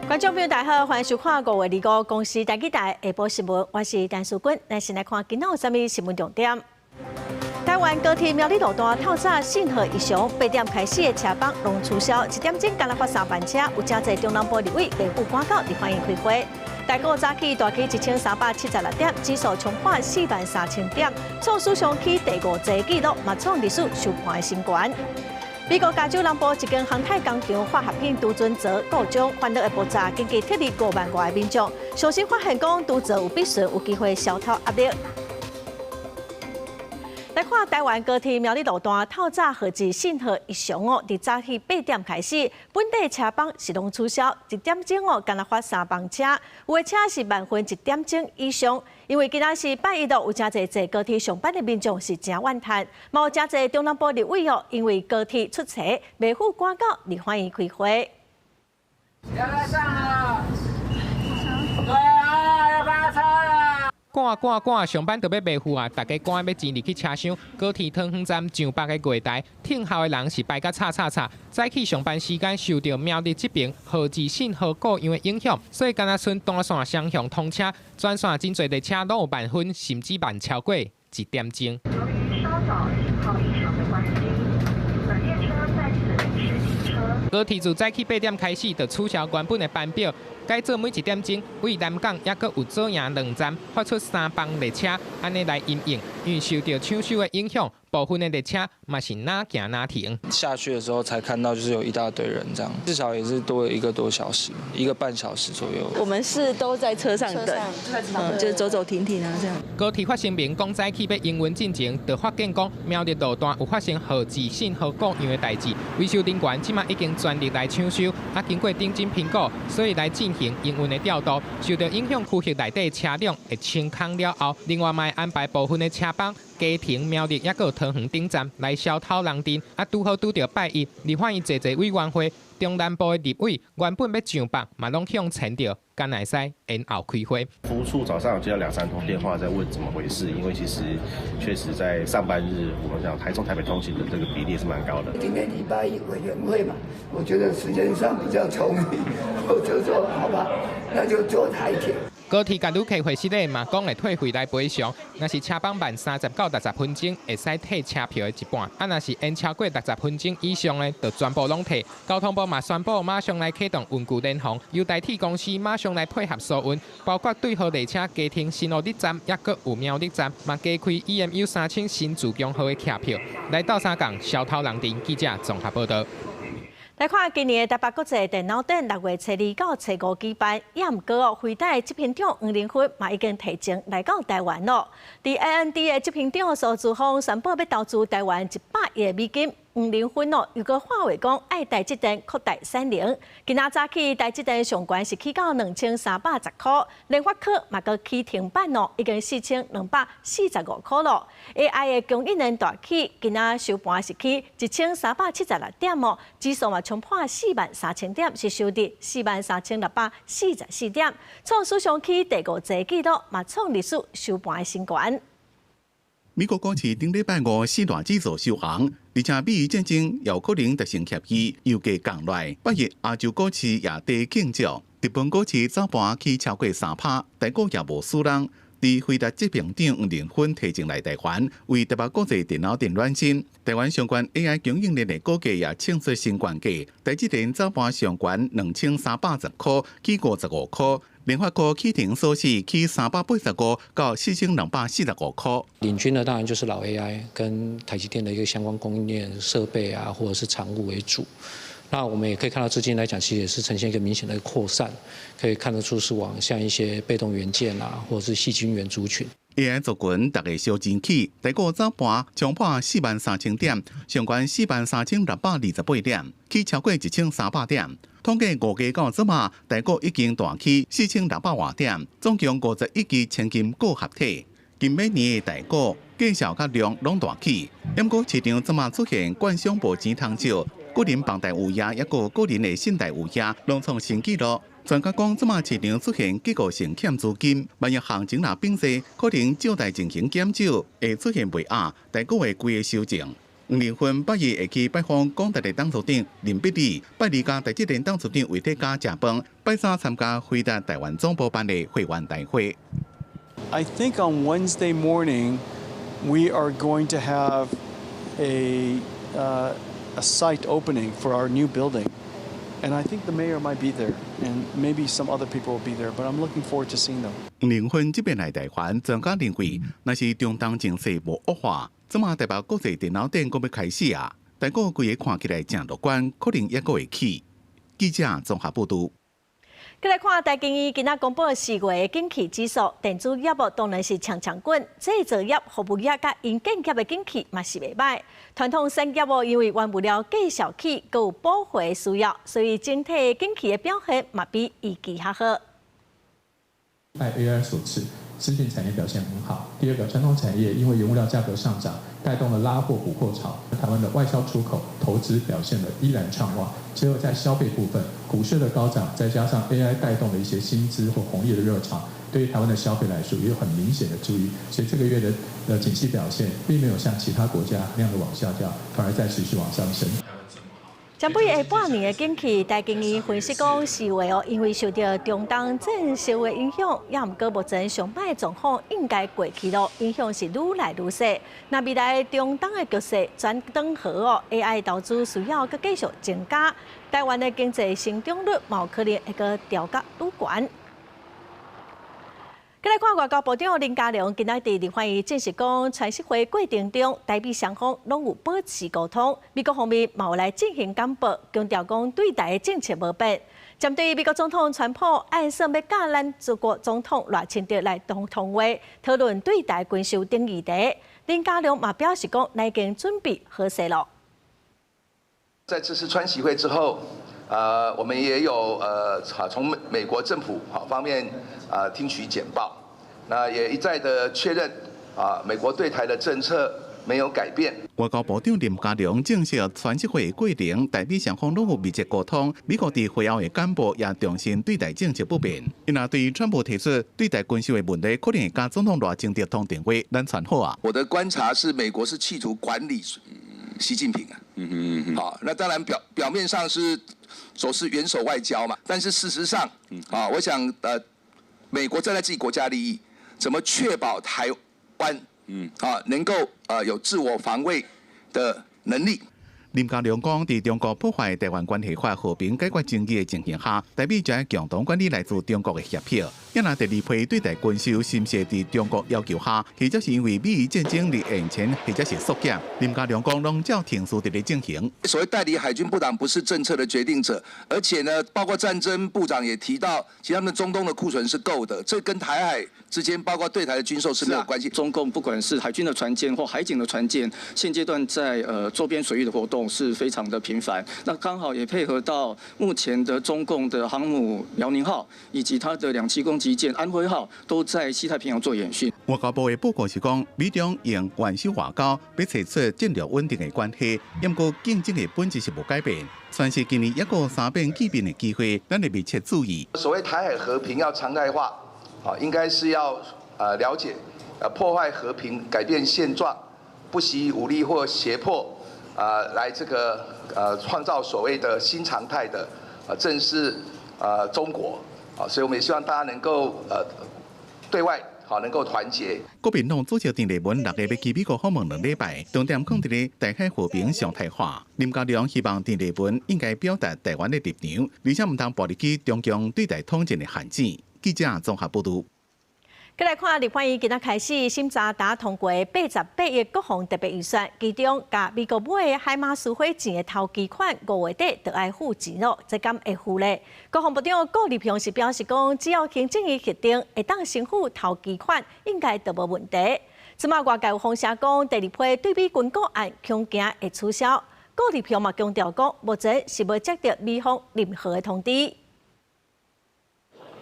觀眾朋友大家好，歡迎收看5月25公視台語台下晡新聞，我是陳淑君。咱先來看今仔有啥物新聞重點。台灣高鐵苗栗路段透早信號異常，8點開始的車班攏取消，1點鐘干焦發三班車，有誠濟中南部立委袂赴趕到立法院開會。台股早起大起1376點，指數衝破4萬3000點，創史上起第五濟紀錄，嘛創歷史收盤的新高。美國加州南部一間航太工廠化學品儲存槽故障，煩惱的爆炸，緊急撤離5萬外個民眾。最新發現講，儲槽有必須有機會消透壓力。來看台灣高鐵苗栗路段透早號誌信號異常哦，佇早起8點開始，本地車班是攏取消，1點鐘哦，干焦發三班車，有的車是慢分1點鐘以上。因為今仔是拜一咯，有誠濟坐高鐵上班的民眾是誠怨嘆，嘛有誠濟中南部立委哦，因為高鐵出錯，袂赴趕到立法院開會。要來上了，對啊，要發車了。趕趕趕，上班就欲袂赴啊！大家趕欲擠入去車廂，高鐵桃園站上北的月台，等候的人是排甲吵吵吵。早起上班時間受著苗栗這邊號誌信號故障的影響，所以干焦賰單線雙向通車，全線真濟列車攏有慢分，甚至慢超過一點鐘。由於稍早信號異常的關係，本列車在此臨時停車。高鐵自早起8點開始就取消原本的班表，改做每一點鐘對南港猶閣有左營兩站發出三班列車，按呢來因應。因為受著搶修的影響，部分的列車嘛是哪行哪停。下去的時候才看到，就是有一大堆人這樣，至少也是多了一個多小時，一個半小時左右。我們是都在車上等，就走走停停啊，這樣。高鐵發聲明講，早起欲營運進前，就發現講苗栗路段有發生號誌信號故障的代誌，維修人員這馬已經全力來搶修，啊，經過頂級評估，所以來進行營運的調度。受著影響區域內底車輛會清空了後，另外嘛會安排部分的車班加停苗栗抑閣有桃園頂站來消透人陣。啊，拄好拄著拜一，立法院濟濟委員會中南部的立委原本欲上北，嘛攏向前著，敢會使延後開會。服務處早上有接到兩三通電話，在問怎麼回事，因為其實確實在上班日，我們講台中台北通勤的這個比例是蠻高的。今天禮拜一委員會嘛，我覺得時間上比較充裕，我就說好吧，那就坐台鐵。高鐵共旅客會失禮嘛，講會退費來賠償。若是車班慢30到60分鐘，會使退車票的一半；啊，若是延超過六十分鐘以上的，就全部攏退。交通部嘛宣布，馬上來啟動運具聯防，由台鐵公司馬上來配合疏運，包括對號列車加停新烏里站，抑閣有苗栗站，嘛加開 EMU 3000新自強號的客票，來鬥相共消透人陣。記者綜合報道。來看今年的台北國際電腦展6月初二到初五舉辦，也毋過哦，輝達執行長黃仁勳嘛已經提前來到台灣咯。佇 AMD 的執行長蘇姿豐宣布欲投資台灣100億美金，黃仁勳哦又閣喊話講愛台積電擴大產能。今仔早起台積電上懸是起到2310塊，聯發科嘛閣起停板哦，已經4245塊咯。AI 的供應鏈大起，今仔收盤是起1376點哦，指數嘛衝破4萬3000點，是收佇43,644點，創史上起第五濟紀錄，嘛創歷史收盤的新高。美國股市頂禮拜五四大指數收紅，而且美伊戰爭有可能達成協議，油價降落來。八日亞洲股市也低見少，日本股市早盤起超過3趴，台股也無輸人。佇輝達執行長黃仁勳提前來台灣，為台北國際電腦展暖身。台灣相關 AI 供應鏈的股價也創出新懸價，台積電早盤上懸2310塊，起55塊。聯發科起停收市起385到4245塊。領軍的當然就是老 AI 跟台積電的一個相關供應鏈設備啊，或者是產物為主。那我們也可以看到，資金來講，其實也是呈現一個明顯的擴散，可以看得出是往像一些被動元件啊，或者是矽晶圓族群。 AI 族群逐家相爭起，台股早盤衝破4萬3000點，上懸43,628點，起超過1300點。統計5月到這馬，台股已經大起4600外點，總共51支千金股合體。近半年的台股價數佮量攏大起，毋過市場這馬出現券商無錢通借，個人房貸有壓，抑閣個人的信貸有壓，攏創新紀錄。專家講，這馬市場出現結構性欠資金，萬一行情若變勢，可能借貸情形減少，會出現賣壓，台股會規个修正。黃仁勳拜一會去拜訪廣達的董事長林碧麗，拜二佮台積電董事長魏哲家食飯，拜三參加輝達台灣總部辦的會員大會。 I think on Wednesday morning we are going to have a site opening for our new building. And I think the mayor might be there, and maybe some other people will be there, but I'm looking forward to seeing them. 黃仁勳這擺來台灣，專家認為，若是中東情勢無惡化，這馬台北國際電腦展閣欲開始啊！台股規个看起來誠樂觀，可能猶閣會起。記者綜合報導。閣來看台經院今仔公布4月的景氣指數，電子業當然是強強滾，製造業、服務業佮營建業的景氣嘛是袂䆀。傳統產業因為原物料繼續起，閣有補貨的需要，所以整體景氣的表現嘛比預期較好。拜 AI 所賜，資訊產業表現很好。第二個，傳統產業因為原物料價格上漲，帶動了拉貨補貨潮。台灣的外銷出口、投資表現得依然暢旺。最後在消費部分，股市的高漲，再加上 AI 帶動的一些薪資或紅利的熱潮，對於台灣的消費來說也有很明顯的助益。所以這個月的景氣表現，並沒有像其他國家那樣的往下掉，反而在持續往上升。針對下半年的景氣，台經院分析講，4月哦，因為受著中東戰事的影響，也毋過目前上歹的狀況應該過去咯，影響是愈來愈細。那未來中東的局勢轉轉好哦，AI 投資需要閣繼續增加，台灣的經濟成長率嘛有可能會閣調較愈懸。閣來看外交部長林佳龍今仔佇立法院證實講，川習會過程中，台美雙方攏有保持溝通，美國方面嘛有來進行簡報，強調講對台的政策無變。針對美國總統川普暗算欲佮咱中國總統賴清德來通通話，討論對台軍售等議題，林佳龍嘛表示講，已經準備好勢囉。在這次川習會之後，我們也有從美國政府好方面聽取簡報，那也一再的確認啊，美國對台的政策沒有改變。外交部長林佳龍證實，川習會過程，台美雙方攏有密切溝通。美國佇會後的簡報也重申對台政策不變。伊若對川普提出對台軍售的問題，可能會佮總統賴清德通電話，咱傳好啊。我的觀察是，美國是企圖管理習近平啊。好，那當然表面上是說是元首外交嘛，但是事實上，啊，我想美國站在自己國家利益，怎麼確保台灣，啊，能夠有自我防衛的能力。林佳龍講，佇中國破壞台灣關係法和平解決爭議的情形下，台美就愛共同管理來自中國的脅迫。也若第二批對台軍售是毋是佇中國要求下，或者是因為美伊戰爭佇眼前，或者是縮減。林佳龍講，攏照程序佇咧進行。所謂代理海軍部長不是政策的決定者，而且呢，包括戰爭部長也提到，其實他們中東的庫存是夠的，這跟台海之間包括對台的軍售是沒有關係。中共不管是海軍的船艦或海警的船艦，現階段在周邊水域的活動是非常的頻繁。那剛好也配合到目前的中共的航母遼寧號以及它的兩棲攻擊艦安徽號都在西太平洋做演訓。外交部的報告是講，美中用元首外交欲揣出戰略穩定的關係，毋過競爭的本質是無改變。算是今年一個三變見面的機會，咱會密切注意。所謂台海和平要常態化，啊，應該是要了解，破壞和平、改變現狀，不惜武力或脅迫，來這個創造所謂的新常態的，正是中國，啊，所以我們也希望大家能夠對外好能夠團結。國民黨主席鄭麗文6月欲去美國訪問2禮拜，重點講佇咧台海和平常態化。林佳龍希望鄭麗文應該表達台灣的立場，而且毋通步入去中共對台統戰的陷阱。記者綜合報導。閣來看立法院今仔開始審查焦通過88億國防特別預算，其中共美國買的海馬斯火箭的頭期款5月底就愛付錢咯，這敢會付咧？國防部長顧立雄是表示講，只要行政院核定會當先付頭期款，應該就無問題。這馬外界有風聲講，第二批對美軍購案恐驚會取消。顧立雄嘛強調講，目前是無接著美方任何的通知。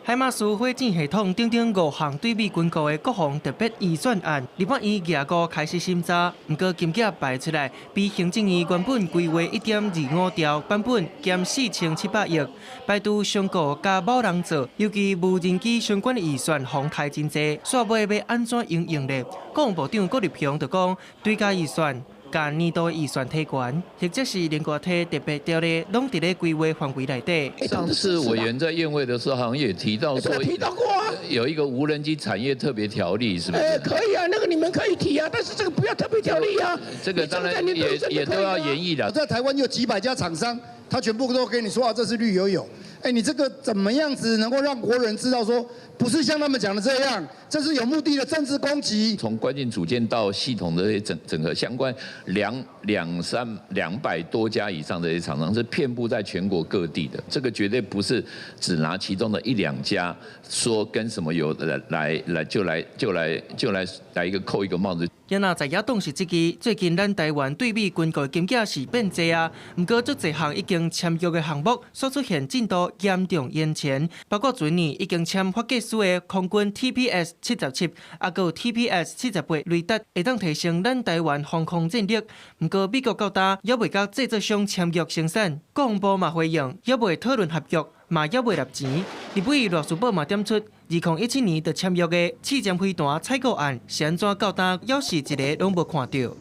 海馬斯火箭系統等等五項對美軍購的國防特別預算案，立法院廿五開始審查，毋過金額排出來，比行政院原本規劃1.25兆版本減4700億，排除商購佮某人做，尤其無人機相關的預算予刣真濟，煞尾欲按怎應用咧？國防部長顧立雄就講，追加預算。共共年度預算提懸，或者是另外提特別條例，攏佇咧規劃範圍內底。上次委員在院會的時候，好像也提到說，提到過啊，有一個無人機產業特別條例，是不是？可以啊，那個你們可以提啊，但是這個不要特別條例啊。這個當然也都要研議的。在台灣有幾百家廠商，他全部都跟你說啊，這是綠油油。哎，你這個怎麼樣子能夠讓國人知道說，不是像他們講的這樣，這是有目的的政治攻擊。從關鍵組件到系統的整整個相關兩兩三200多家以上的這些廠商是遍佈在全國各地的，這個絕對不是只拿其中的一兩家說跟什麼有來來來就來就來就來來一個扣一個帽子。也若在野黨是質疑，最近咱台灣對美軍購金額是變濟啊，毋過足濟項已經簽約的項目所出現進度嚴重延前，包括去年已經簽發計書的空軍 TPS 77，啊，閣有 TPS 78雷達，會當提升咱台灣防空戰力。毋過美國到今猶未佮製造商簽約生產，國防部嘛回應，猶未討論合約，嘛猶未納錢。立委賴士葆嘛點出，2017年就簽約的試驗飛彈採購案是按怎到今猶是一个攏無看著。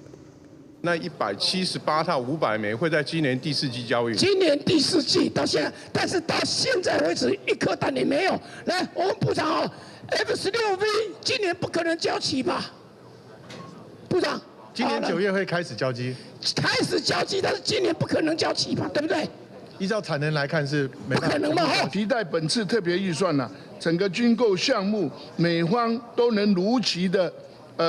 那178套500枚會在今年第四季交運。今年第四季到現在，但是到現在為止一顆彈也沒有。來，我們部長哦，F-16V 今年不可能交齊吧？部長，今年9月會開始交機。開始交機，但是今年不可能交齊吧？對不對？依照產能來看是沒可能嘛？期待本次特別預算呢，整個軍購項目美方都能如期的，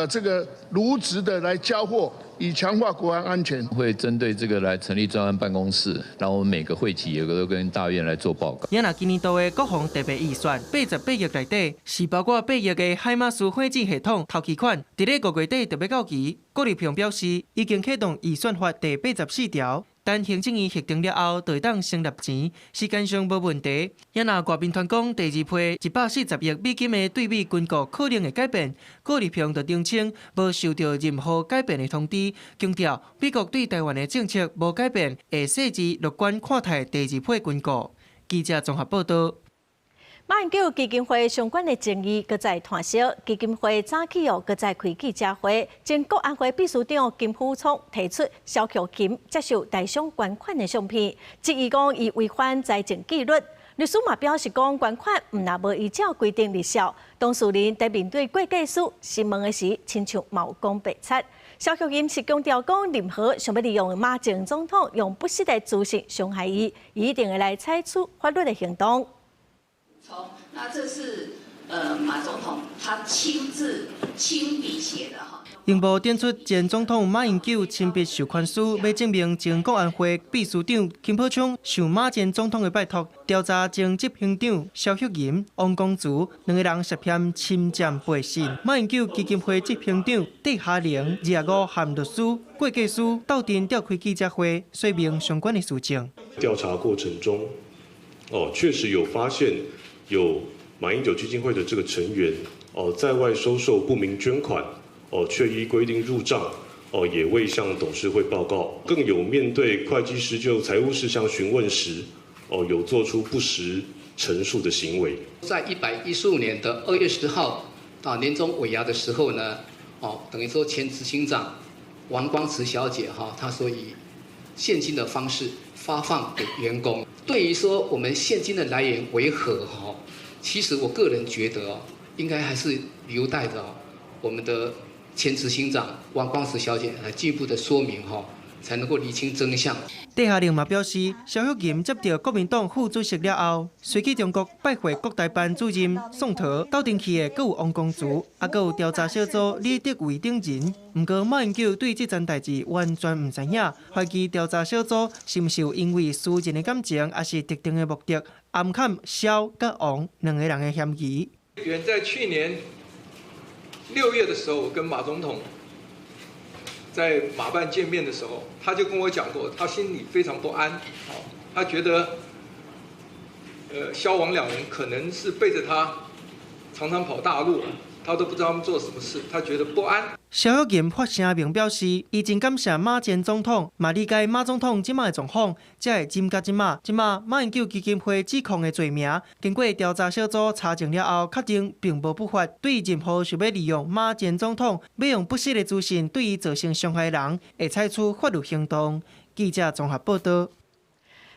這個如實的來交貨，以強化國安安全。會針對這個來成立專案辦公室，然後我們每個會期也都跟大院來做報告。也若今年度的國防特別預算88億內底，是包括8億的海馬斯火箭系統頭期款，佇咧5月底就欲到期。郭立平表示，已經啟動預算法第84條。等行政院核定了後，就會當先納錢，時間上無問題。也若外面傳講第二批140億美金的對美軍購可能會改變，郭立平就澄清無受著任何改變的通知，強調美國對台灣的政策無改變，會細緻樂觀看待第二批軍購。記者綜合報道。馬英九基金會相關的爭議閣再湠燒，基金會早起哦閣再開記者會，前國安會秘書長金溥聰提出蕭克琴接受台商捐款的相片，質疑講伊違反財政紀律。律師嘛表示講捐款毋但無依照規定入數，當事人佇面對會計師詢問的時，親像嘛有講白賊。蕭克琴是強調講，任何想欲利用馬前總統用不實的資訊傷害伊，伊一定會來採取法律的行動。那這是馬總統他親自親筆寫的哈。熒幕展出前總統馬英九親筆授權書，欲證明前國安會秘書長金溥聰受馬前總統的拜託，調查前執行長蕭克琴、王光慈兩个人涉嫌侵佔背信。馬英九基金會執行長戴嘉玲25和律師、會計師鬥陣召開記者會，說明相關的事情。調查過程中，哦，確實有發現有馬英九基金會的這個成員，哦，在外收受不明捐款，哦，卻依規定入賬，哦，也未向董事會報告，更有面對會計師就財務事項詢問時，哦，有做出不實陳述的行為。在115年的2月10號到年終尾牙的時候呢，哦，等於說前執行長王光慈小姐哈，她說以現金的方式發放給員工。對於說我們現金的來源為何哈，其實我個人覺得哦，應該還是留待著我們的前執行長王光慈小姐來進一步的說明哈，才能夠釐清真相。戴嘉玲嘛表示，蕭克琴接著國民黨副主席了後，隨去中國拜會國台辦主任宋濤，鬥陣去的閣有王光慈，啊閣有調查小組李德維等人。毋過馬英九對這樁代誌完全毋知影，懷疑調查小組是毋是有因為私人的感情，抑是特定的目的，暗崁蕭佮王兩个人的嫌疑。遠在去年6月的時候，我跟馬總統在馬辦見面的時候，他就跟我講過，他心裡非常不安，他覺得，蕭王兩人可能是背着他常常跑大陸，他都不知道他們做什麼事，他覺得不安。蕭玉琴發聲明表示，伊真感謝馬前總統，嘛理解馬總統這馬的狀況，才會忍到這馬。這馬馬英九基金會指控的罪名，經過調查小組查證了後，確定並無不法。對任何想欲利用馬前總統欲用不實的資訊對伊造成傷害的人，會採取法律行動。記者綜合報道。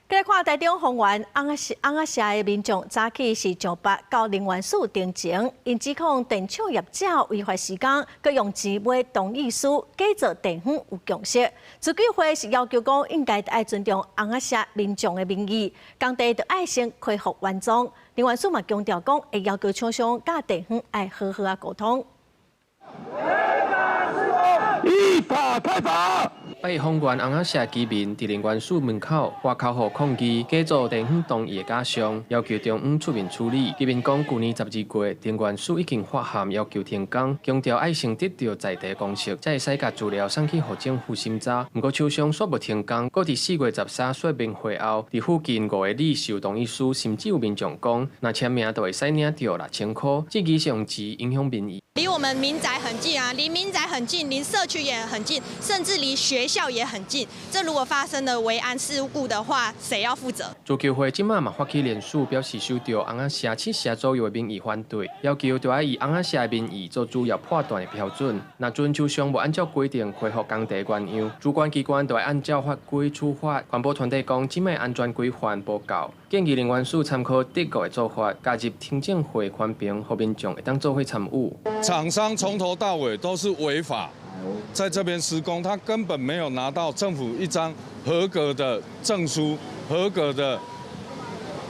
來看台中豐原尪仔尪仔社的民眾，早起是上北到能源署陳情，𪜶指控電廠業者違法施工，閣用錢買同意書，假做地方有共識。自救會是要求講，應該愛尊重尪仔社民眾的民意，工地著愛先恢復原狀。能源署嘛強調講，會要求廠商佮地方愛好好仔溝通。依法開發。拜豐原尪仔社居民佇能源署門口掛口號抗議，假做地方同意的假象，要求中央出面處理。居民講，舊年12月，能源署已經發函要求停工，強調愛先得著在地共識，才會使共資料送去予政府審查。毋過廠商煞無停工，閣佇4月13說明會後，佇附近5个里收同意書，甚至有民眾講，若簽名就會使領著6000箍，這支是用錢影響民意。離我們民宅很近啊，離民宅很近，離社區也很近，甚至離學校也很近。這如果發生了維安事故的話，誰要負責？自救會這馬嘛發起聯署，表示受著尪仔社七社左右的民意反對，要求著愛以尪仔社的民意做主要判斷的標準。若準廠商無按照規定恢復工地原樣，主管機關就愛按照法規處罰。環保團體講，這擺安全規範無夠，建議能源署參考德國的做法，加入聽證會環評，予民眾會當做伙參與。廠商從頭到尾都是違法，在這邊施工，他根本沒有拿到政府一張合格的證書、合格的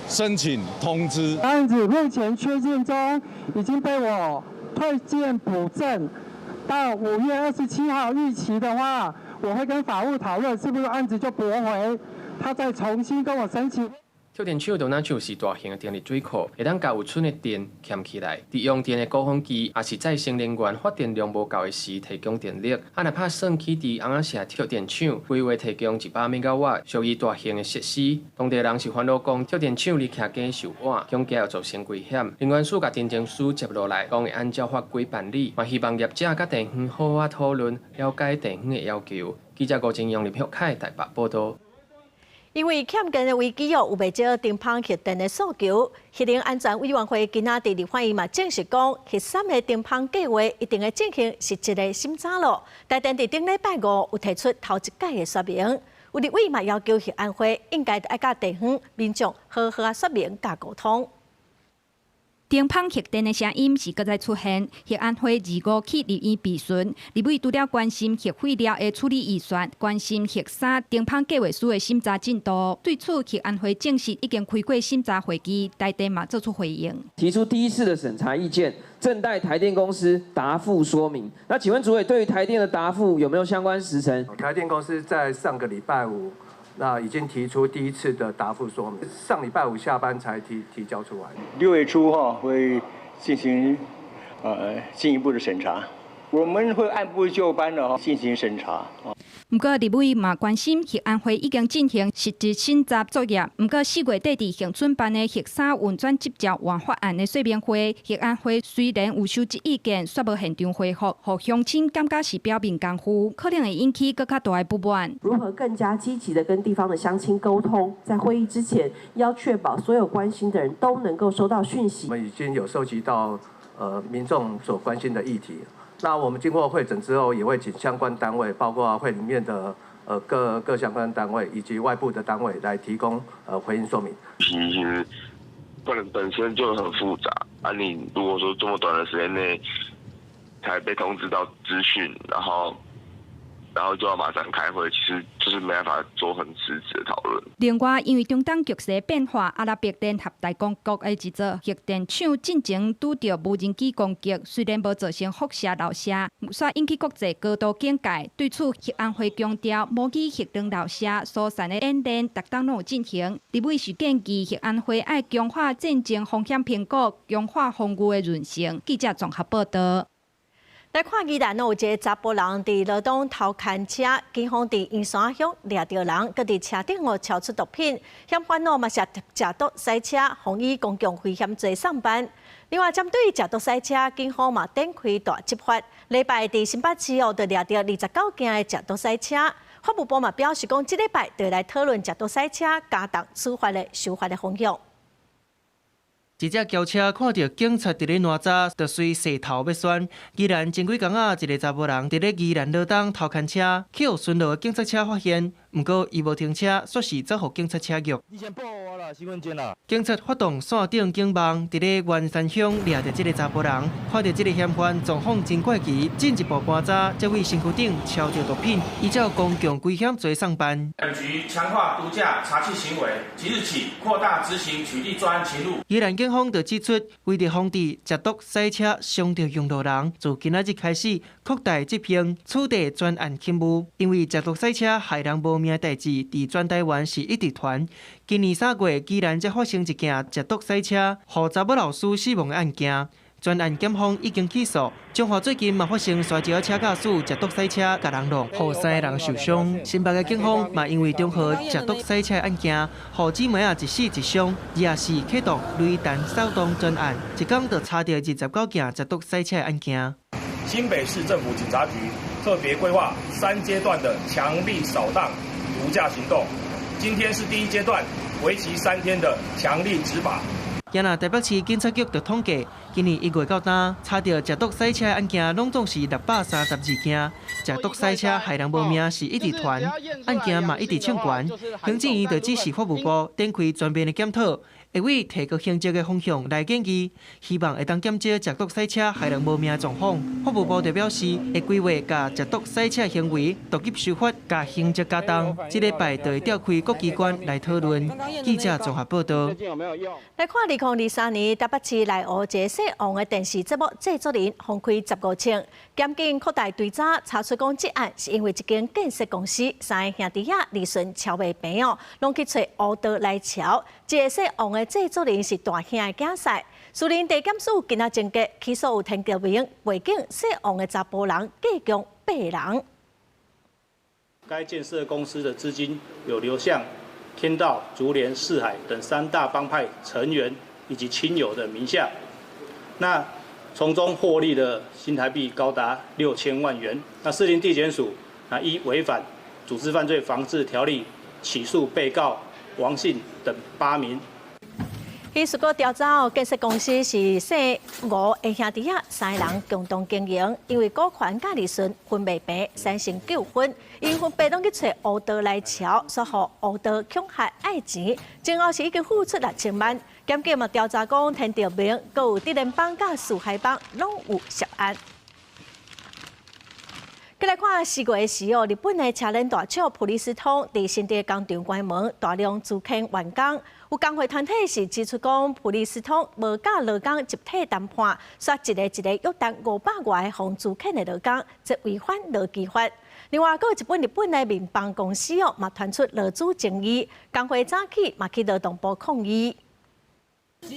申請通知。案子目前缺件中，已經被我退件補正，到5月27號逾期的話，我會跟法務討論，是不是案子就駁回，他再重新跟我申請。跳電廠就若像是大型的電力水庫，會當共有剩的電儉起來。佇用電的高峰期，抑是再生能源發電量無夠的時，提供電力。啊，若拍算起佇尪仔社跳電廠，規劃提供100兆瓦，屬於大型的設施。當地人是煩惱講，跳電廠離徛家受晚，恐驚會造成危險。能源署共陳情書接落來，講會按照法規辦理，嘛希望業者佮地方好好討論，了解地方的要求。記者吳正陽、林玉凱台北報導。因為欠電的危機哦，有袂少頂芳核電的訴求。核能安全委員會今仔佇立法院嘛證實講，核三的頂芳計畫一定會進行實質的審查囉。台電佇頂禮拜五有提出頭一擺的說明，有立委嘛要求核安會應該愛佮地方民眾好好仔說明佮溝通。頂芳核電的聲音是閣再出現，核安會25去立院備詢，立委除了關心核廢料的處理預算，關心核三頂芳計劃書的審查進度。對此，核安會證實已經開過審查會議，台電嘛做出回應，提出第一次的審查意見，正待台電公司答覆說明。那請問主委對於台電的答覆有沒有相關時程？台電公司在上個禮拜五，那已經提出第一次的答覆說明，上禮拜五下班才提交出來。6月初哈會進行進一步的審查，我們會按部就班的進行審查。毋過立委嘛關心核安會已經進行實質審查作業，毋過4月底佇恆春辦的核三運轉執照換發案的說明會，核安會雖然有收集意見，卻無現場回覆，予鄉親感覺是表面功夫，可能會引起閣較大的不滿。如何更加積極的跟地方的鄉親溝通，在會議之前要確保所有關心的人都能夠收到訊息。我們已經有收集到民眾所關心的議題。那我們經過會診之後，也會請相關單位，包括會裡面的各相關單位以及外部的單位來提供回應說明。其實本身就很複雜啊！你如果說這麼短的時間內才被通知到資訊，然後就要馬上開會，其實就是沒辦法做很實質的討論。另外，因為中東局勢變化，阿拉伯聯合大公國的一座核電廠進前拄著無人機攻擊，雖然無造成輻射漏射，煞引起國際高度警戒。對此，核安會強調，模擬核能漏射疏散的演練，逐冬攏有進行。立委是建議核安會愛強化戰爭風險評估，強化防禦的韌性。記者綜合報導。來看宜蘭有一个查埔人佇羅東偷牽車，警方佇員山鄉掠著人，閣佇車頂哦抄出毒品，嫌犯哦嘛是食毒駛車，予以公共危險罪送辦。另外，針對食毒駛車，警方嘛展開大執法，禮拜佇新北市哦，就掠著29件的食毒駛車。法務部嘛表示講，這禮拜就來討論食毒駛車加重處罰的修法的方向。一隻轎車看著警察佇咧攔查，就隨勢頭欲竄。宜蘭前幾工仔，一个查埔人佇咧宜蘭羅東偷牽車，去予巡邏的警察車發現，毋過伊無停車，煞是走予警察車虐。你先報我啦，身份證啦。警察發動線頂警網，佇咧員山鄉掠著這个查埔人，看著這个嫌犯狀況真怪奇，進一步盤查，才佇身軀頂抄著毒品，依照公共危險罪送辦。本局強化毒駕查緝行為，即日起擴大執行取締專案勤務。宜蘭警方就指出，為著防止食毒駛車傷著用路人，自今仔日開始擴大執行取締專案勤務。因為食毒駛車害人無命的代誌，佇全台灣是一直傳。今年3月，宜蘭才發生一件食毒駛車，予查某老師死亡的案件。專案檢方已經起訴。彰化最近嘛發生摔跤車駕駛食毒駛車，共人挵，予三个人受傷。新北的警方嘛因為中和食毒駛車案件，予姊妹仔一死一傷，24啟動雷霆掃蕩專案，一工就查著29件食毒駛車案件。新北市政府警察局特別規劃三階段的強力掃蕩毒駕行動，今天是第一階段，為期3天的強力執法。今仔台北市警察局就統計，今年1月到今，查著食毒駛車案件，攏總是632件。食毒駛車害人無命是一直傳，案件嘛一直衝懸。行政院就指示法務部展開全面的檢討，會為提高刑責的方向來建議，希望會當減少食毒駛車害人無命的狀況。法務部就表示，會規劃共食毒駛車行為獨立修法，共刑責加重。這禮拜就會召開各機關來討論。記者綜合報道。來看2023年台北市內湖一个姓王的電視節目製作人，放開15槍，檢警擴大追查，查出講這案是因為一間建設公司三个兄弟仔利潤超袂平哦，攏去揣烏道來撨。這个姓王的製作人是大兄的囝婿，士林地檢署今仔偵結起訴有田國明背景姓王的查埔人，計共八人。該建設公司的資金有流向天道、竹聯、四海等三大幫派成員以及親友的名下，那從中獲利的新台幣高達6000萬元。那士林地檢署啊，依違反組織犯罪防治條例起訴被告王姓等八名。彼事過調查哦，建設公司是姓吳的兄弟仔三个人共同經營，因為股權佮利潤分袂平，產生糾紛，𪜶分別攏去揣烏道來撨，煞予烏道恐嚇愛錢，前後是已經付出6000萬。檢警嘛調查講，田德明閣有竹聯幫佮四海幫攏有涉案。閣來看4月時哦，日本的車輪大廠普利司通佇新竹工廠關門，大量資遣員工。有工會團體是指出講，普利司通無佮勞工集體談判，煞一个一个約談500外予資遣的勞工，這違反勞基法。另外，閣有一本日本的麵包公司哦，嘛傳出勞資爭議，工會早起嘛去勞動部抗議。日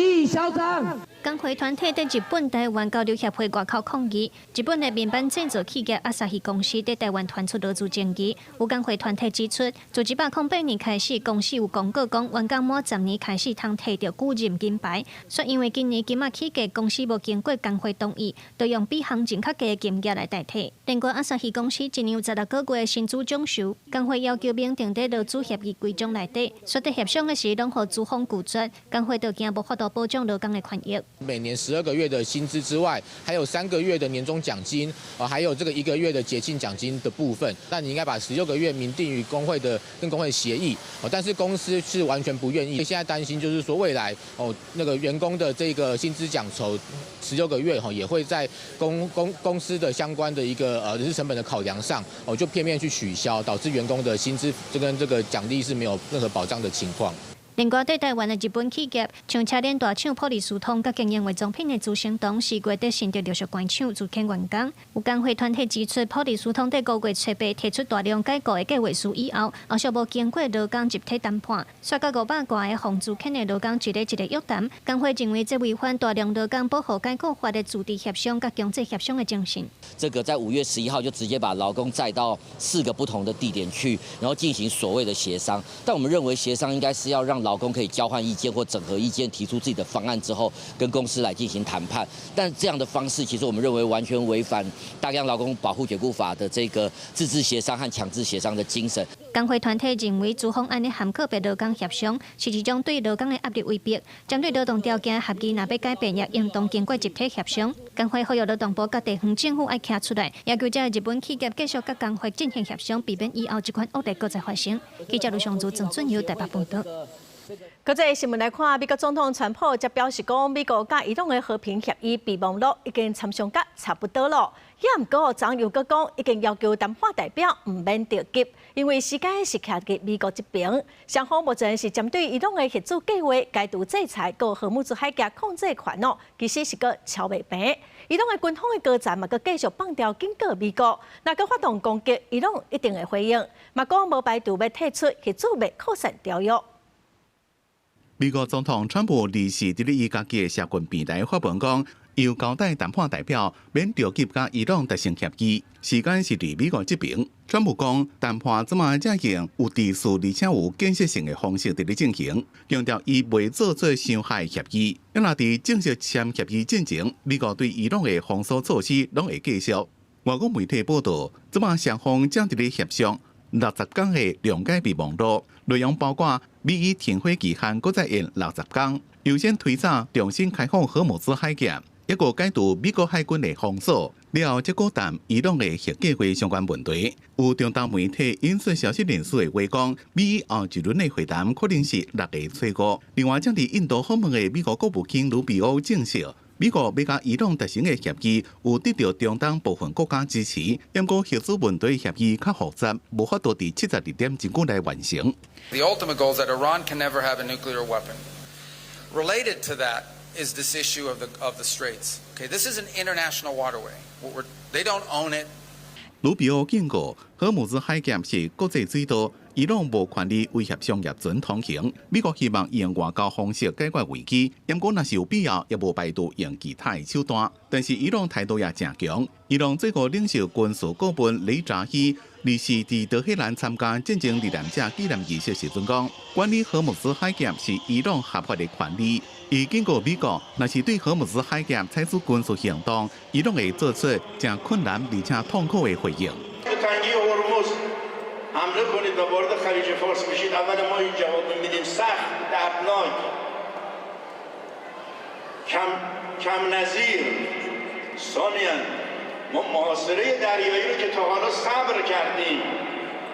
益囂張。工會團體佇日本台灣交流協會外口抗議，日本的麵包製造企業阿薩希公司佇台灣傳出勞資爭議。有工會團體指出，自108年開始，公司有公告講，員工滿10年開始通提著久任金牌。煞因為今年金仔起價，公司無經過工會同意，就用比行情較低的金額來代替。另外，阿薩希公司一年有16個月的薪資獎酬，工會要求明定佇勞資協議規章內底，煞佇協商的時攏予資方拒絕，工會就驚無法度保障勞工的權益。每年12個月的薪資之外，還有3個月的年終獎金，啊，還有這個一個月的節慶獎金的部分。那你應該把16個月明定於工會的跟工會協議，哦，但是公司是完全不願意。現在擔心就是說未來哦，那個員工的這個薪資獎酬16個月哈，也會在公司的相關的一個人事成本的考量上，哦，就片面去取消，導致員工的薪資這跟這個獎勵是沒有任何保障的情況。另外，對台灣的日本企業，像車輪大廠普利司通，佮經營化妝品的資生堂，4月佇新竹陸續關廠資遣員工。有工會團體指出，普利司通佇5月初八提出大量解僱的計劃書以後，後續無經過勞工集體談判，煞佮500外个予資遣的勞工一个一个約談。工會認為這違反大量勞工保護解僱法的自治協商佮強制協商的精神。這個在5月11號就直接把勞工載到四個不同的地點去，然後進行所謂的協商。但我們認為協商應該是要讓勞工可以交換意見或整合意見，提出自己的方案之後，跟公司來進行談判。但這樣的方式，其實我們認為完全違反大量勞工保護解僱法的這個自治協商和強制協商的精神。工會團體認為，資方按呢含個別勞工協商，是一種對勞工的壓力威逼。針對勞動條件合議，若欲改變，也應當經過集體協商。工會呼籲勞動部佮地方政府愛徛出來，要求這日本企業繼續佮工會進行協商，避免以後這款惡例閣再發生。記者盧尚如、鄭俊友台北報導。國際新聞來看，美國總統川普則表示講，美國佮伊朗的和平協議備忘錄已經參詳甲差不多囉。也毋過，昨又閣講，已經要求談判代表毋免著急，因為時間是徛佇美國這邊。雙方目前是針對伊朗的核子計劃解除制裁，佮荷姆茲海峽控制權哦，其實是閣敲袂平。伊朗的軍方的高層嘛，閣繼續放調警告美國，若閣發動攻擊，伊朗一定會回應。嘛講無排除欲退出核子袂擴散條約。美國總統川普二四佇咧伊家己的社群平台發文講，有交代談判代表免著急佮伊朗達成協議，時間是佇美國這邊。川普講，談判這馬正用有秩序而且有建設性的方式佇咧進行，強調伊袂做出傷害協議。若佇正式簽協議進前，美國對伊朗的封鎖措施攏會繼續。外國媒體報道，這馬雙方正佇咧協商60天的諒解備忘錄，內容包括美伊停火期限閣再延60天，優先推早重新開放荷姆茲海峽，抑閣解除美國海軍的封鎖。了後，才閣談伊朗的核計劃相關問題。有中東媒體引述消息人士的話講，美伊後一輪的會談可能是6月初五。另外，正佇印度訪問的美國國務卿盧比歐證實，美國欲佮伊朗達成的協議有得到中東部分國家支持，毋過核子問題協議較複雜，無法度佇72點真久來完成。 The ultimate goal is that Iran can never have a nuclear weapon. Related to that is this issue of the straits. Okay, this is an international waterway. They don't own it. 盧比歐警告，荷姆茲海峽是國際水道，伊朗無權利威脅商業船通行。美國希望用外交方式解決危機，毋過若是有必要，也無排除用其他的手段。但是伊朗態度也誠強。伊朗最高領袖軍事顧問雷扎希二四佇德黑蘭參加戰爭罹難者紀念儀式時陣講，管理荷姆茲海峽是伊朗合法的權利。伊警告美國，若是對荷姆茲海峽採取軍事行動，伊朗會做出誠困難而且痛苦的回應。 حمله کنید و وارد خلیج فارس بشید، اولا ما این جواب میدیم سخت، دردناک، کم کم نظیر. ثانیا ما محاصره دریایی رو که تا حالا صبر کردیم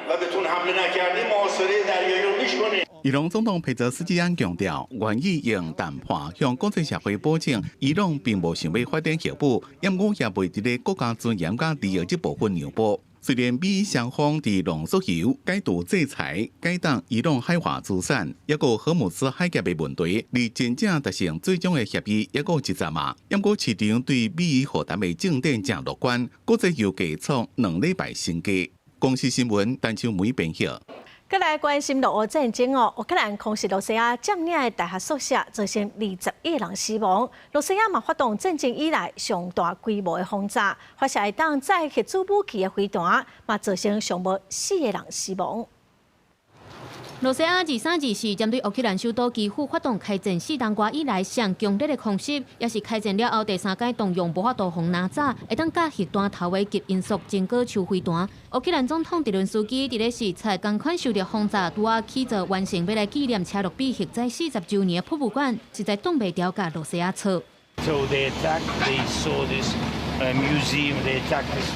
و بهتون حمله نکردیم، محاصره دریایی رو میشکنیم. 伊朗總統佩澤斯基安強調，願意用談判向國際社會保證，伊朗並無想欲發展核武，毋過也袂佇咧國家尊嚴佮利益這部分讓步。雖然美伊雙方佇濃縮鈾、解除制裁、解凍伊朗海華資產，抑閣荷姆茲海峽的問題，離真正達成最終的協議抑閣有一陣嘛。毋過市場對美伊和談的進展誠樂觀，國際油價創2禮拜新低。公視新聞陳秋梅編譯。閣來關心俄烏戰爭哦，烏克蘭空襲羅西亞佔領的大學宿舍，造成21個人死亡。羅西亞嘛發動戰爭以來上大規模的轟炸，發射會當載核子武器的飛彈，嘛造成上無四個人死亡。羅西亞23、24針對烏克蘭首都基輔發動開戰4冬外以來上強烈的空襲，也是開戰了後第三擺動用無法度予拿炸，會當載核彈頭的極音速前高手飛彈。烏克蘭總統澤倫斯基佇咧視察仝款受著轟炸，拄仔起造完成欲來紀念車諾比核災40週年的博物館，實在擋袂牢共羅西亞挫。 So they attacked, they saw this museum, they attacked this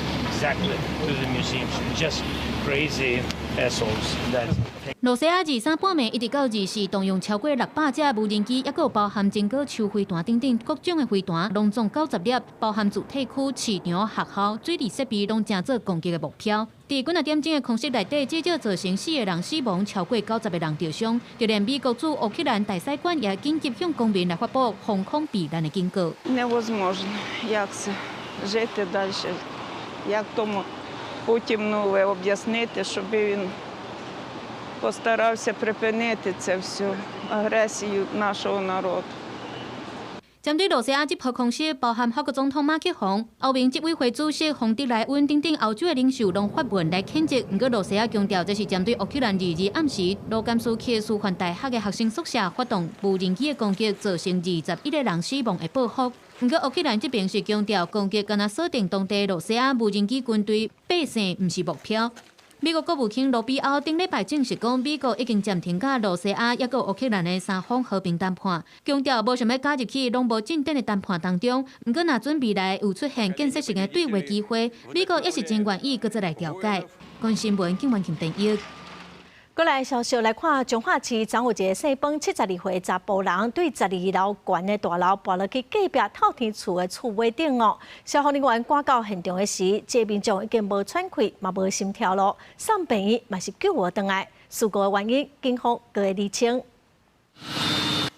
Exactly to the museums. Just crazy assholes that. 露西亞23半暝一直到24，動用超過600架無人機，抑閣有包含堅果手飛彈等等各種的飛彈，攏總90粒，包含住宅區、市場、學校、水利設備，攏成做攻擊的目標。佇幾若點鐘的空襲內底，至少造成四個人死亡，超過90個人著傷。就連美國駐烏克蘭大使館也緊急向公民來發布防空避難的警告。 Невозможно, як це жити далі, як тому Путіну об'яснити, щоб він постарався припинити це всю агресію нашого народу. 針對露西亞這波空襲，包含法國總統馬克宏、歐盟執委會主席馮德萊恩等等歐洲的領袖，攏發文來譴責。毋過露西亞強調，這是針對烏克蘭22暗時盧甘斯克師範大學的學生宿舍發動無人機的攻擊，造成21個人死亡的報復。毋過烏克蘭這邊是強調，攻擊干焦鎖定當地露西亞無人機軍隊百姓，毋是目標。美國國務卿盧比歐頂禮拜證實講，美國已經暫停佮露西亞抑閣烏克蘭的三方和平談判，強調無想欲加入去攏無進展的談判當中。毋過，若準未來有出現建設性的對話機會，美國也是真願意閣再來調解。公視新聞，景元琴編譯。過來消息來看，彰化市昨有一个姓彭72歲查埔人，對12樓懸的大樓跋落去隔壁透天厝的厝尾頂哦。消防人員趕到現場的時，這民眾已經無喘氣，嘛無心跳咯，送病院嘛是救無轉來。事故的原因，警方閣會釐清。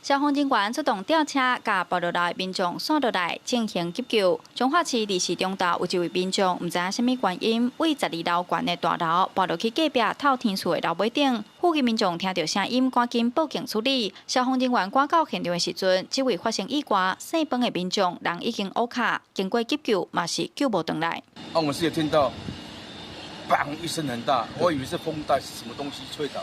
消防人員出動吊車，共跋落來的民眾徙落來進行急救。彰化市24中晝有一位民眾，毋知影啥物原因，對12樓懸的大樓跋落去隔壁透天厝的樓尾頂。附近民眾聽著聲音，趕緊報警處理。消防人員趕到現場的時陣，這位發生意外姓彭的民眾人已經烏卡，經過急救嘛是救無轉來。啊，我們是有聽到，砰一聲很大，我以為是風大，是什麼東西吹倒。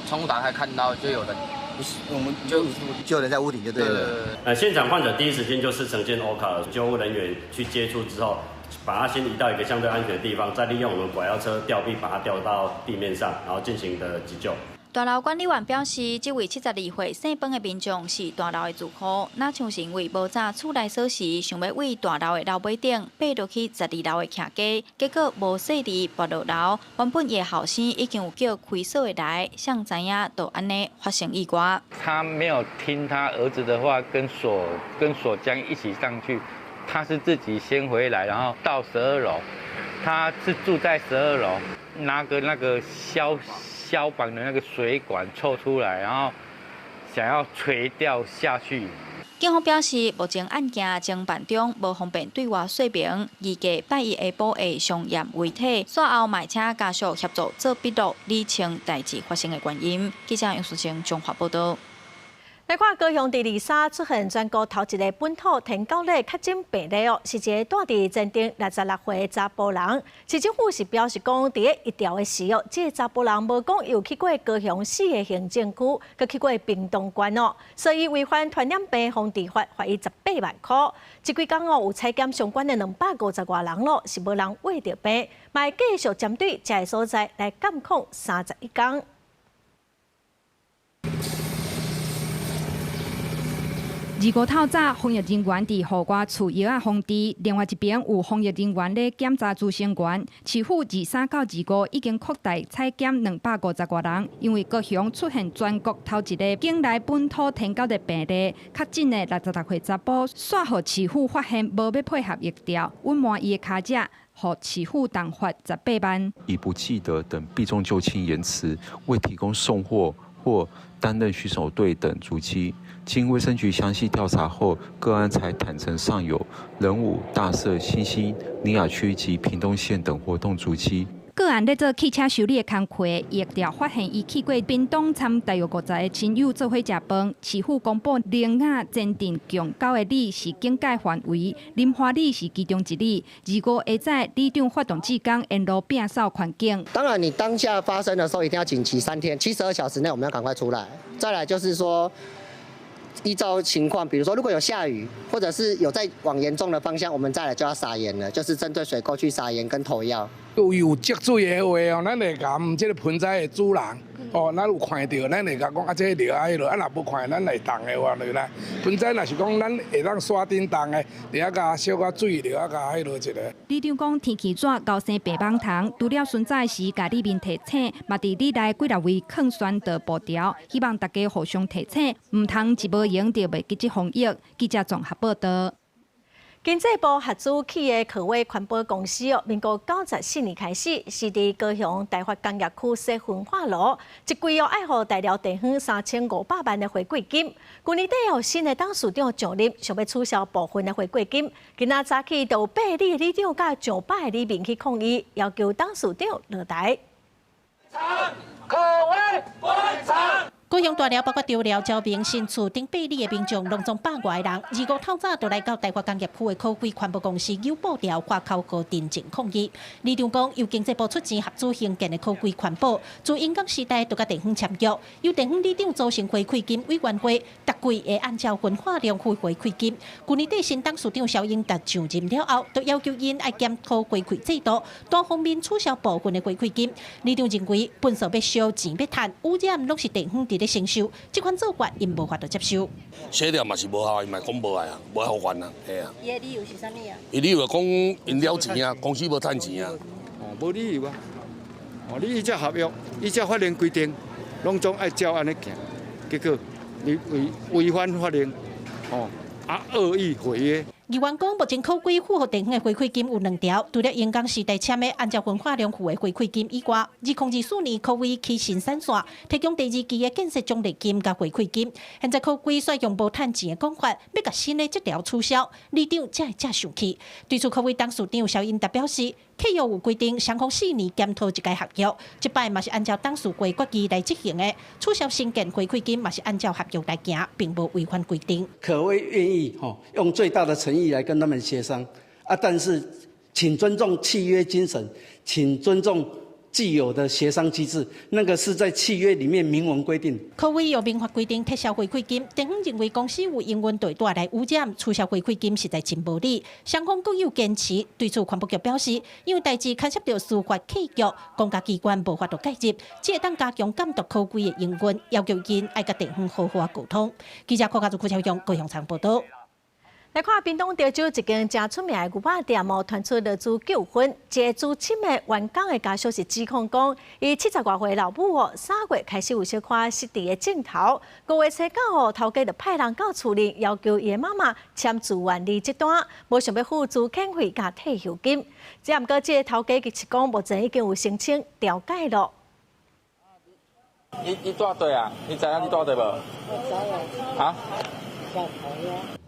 窗戶打開看到就有人。不是，我們就有人在屋頂就對了。現場患者第一時間就是呈現烏卡，救護人員去接觸之後，把他先移到一個相對安全的地方，再利用我們拐搖車吊臂把他吊到地面上，然後進行的急救。大樓管理員表示，這位72歲姓彭的民眾是大樓的住戶，若像是因為無紮厝內鎖匙，想欲對大樓的樓尾頂爬落去12樓的徛家，結果無細膩跋落樓。原本伊的後生已經有叫開鎖的來，誰知影就按呢發生意外。他沒有聽他兒子的話，跟鎖匠一起上去，他是自己先回來，然後到十二樓，他是住在十二樓，拿個那個消防的那個水管抽出來，然後想要垂吊下去。警方表示，目前案件偵辦中，無方便對外說明。預計拜一下晡會相驗遺體，煞後嘛請家屬協助做筆錄，理清代誌發生的原因。記者楊淑清綜合報道。來看高雄佇23出現全國頭一个本土天狗癩確診病例哦，是一个住佇前鎮66歲的查埔人。市政府是表示講，佇咧疫調的時哦，這个查埔人無講有去過高雄四个行政區，閣去過屏東縣哦，所以違反傳染病防治法，罰伊18萬箍。這幾工哦，有採檢相關的250外人咯，是無人秽著病，嘛會繼續針對這个所在來監控31工。25透早，防疫人員佇戶外除藥仔防治；另外一邊有防疫人員咧檢查孳生源。市府23到25已經擴大採檢250外人，因為高雄出現全國頭一个境內本土天狗的病例，確診的66歲查埔，煞予市府發現無欲配合疫調，隱瞞伊的跤跡，予市府重罰18萬。以不記得等避重就輕言辭，未提供送貨或擔任巡守隊等足跡。經衛生局詳細調查後，個案才坦承尚有仁武、大社、新興、苓雅區及屏東縣等活動足跡。個案咧做汽車修理的工課，疫調發現伊去過屏東，參大約50個親友做伙食飯。市府公布，苓雅、前鎮共9个里是警戒範圍，林華里是其中一里。25下載里長發動志工沿路摒掃環境。當然，你當下發生的時候一定要緊急3天，72小時內我們要趕快出來。再來就是說，依照情況，比如說如果有下雨，或者是有在往嚴重的方向，我們再來就要撒鹽了，就是針對水溝去撒鹽跟投藥。有積水的話哦，咱會共這個盆栽的主人哦，咱有看著，咱會共講啊，這個著愛落，啊若無看咱來動的話落來。盆栽若是講咱會當山頂動的，著愛共小可水，著愛共彼落一下。里長講天氣熱，𠢕生白蠓蟲，除了巡查時共里民提醒，嘛佇里內幾若位勸宣導布條，希望大家互相提醒，毋通一無閒就袂記這防疫。記者綜合報道。經濟部合資企業可威環保公司哦，民國94年開始，是佇高雄大發工業區設焚化爐，一季哦愛予大寮地方3500萬的回饋金。去年底有新的董事長上任，想欲取消部分的回饋金。今仔早起就有八里里長佮上百个里民去抗議，要求董事長落台。可威關廠。高雄大寮包括竹寮、昭明、新厝等八里的民眾，攏總百外人，25透早就來到大發工業區的可威環保公司九布條華口高陣前抗議。里長講，由經濟部出錢合資興建的可威環保，自英港時代就佮地方簽約，由地方里長組成回饋金委員會，逐季會按照焚化量付回饋金。去年底新董事長蕭英達上任了後，就要求𪜶愛檢討回饋制度，單方面取消部分的回饋金。里長認為，糞埽欲燒，錢欲趁，污染攏是地方佇咧承受，這款做法𪜶無法度接受。寫了嘛是無效，伊嘛講無愛啊，無愛還啊，嘿啊。伊的理由是啥物啊？伊理由講𪜶了錢啊，公司無趁錢啊。哦，無理由啊！哦，你依照合約，依照法令規定，攏總愛照按呢行，結果你違反法令，哦，啊惡意毀約。議員講，目前可威付予地方的回饋金有兩條，除了英港時代簽的按照焚化量付的回饋金以外，2024年可威起新產線，提供第二期的建設獎勵金佮回饋金。現在可威煞用無趁錢的講法，欲共新的這條取消，里長才會遮生氣。對此，可威董事長蕭英達表示，契約有規定，雙方4年檢討一屆合約，這擺嘛是按照董事會決議來執行的，取消新建回饋金嘛是按照合約來行，並無違反規定。可威願意吼用最大的誠意來跟他們協商啊，但是請尊重契約精神，請尊重既有的協商機制，那個是在契約裡面明文規定。可威有明法規定撤銷回饋金，地方認為公司有營運帶來污染，取消回饋金實在真無理。雙方各有堅持，對此環保局表示，因為代誌牽涉著司法契約，公家機關無法度介入，只會當加強監督可威的營運，要求𪜶愛佮地方好好溝通。記者柯家祖、柯超勇高雄場報道。來看屏東潮州一間誠出名的牛肉店哦，傳出勞資糾紛。一個資深的員工的家屬是指控講，伊70外歲老母哦，3月開始有小可失智的症頭。5月初9哦，頭家就派人到厝裡要求伊的媽媽簽自願離職單，無想欲付資遣費佮退休金。這毋過這个頭家其實講，目前已經有申請調解囉。你住佗啊？你知影你住佗無？我知啊。啊？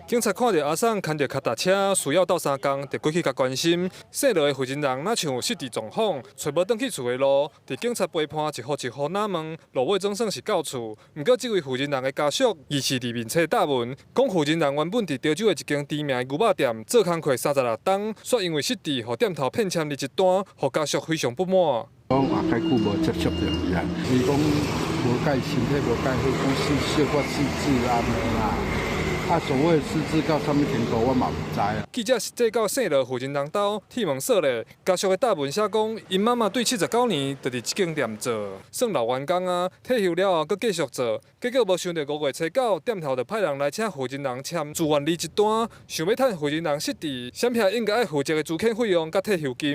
警察看著阿桑牽著跤踏車，需要鬥相共，就過去共關心。姓羅的負責人若像有失智狀況，揣無轉去厝的路，佇警察陪伴一戶一戶那問，落尾總算是到厝。毋過這位負責人的家屬，伊是佇面冊貼文，講負責人原本佇潮州的一間知名的牛肉店做工課36冬，煞因為失智，予店頭騙簽離職單，予家屬非常不滿。講也較久無接觸著伊啊，伊講無蓋身體無蓋好，講是小可失智按呢啦。啊，所謂失智到啥物程度，我嘛毋知啊。記者實際到姓羅負責人兜，鐵門鎖咧，家屬的貼文寫講，𪜶媽媽對79年就佇這間店做，算老員工啊，退休了後閣繼續做，結果無想著5月初9，店頭就派人來請負責人簽自願離職單，想欲趁負責人失智，閃避應該愛負責的資遣費用佮退休金。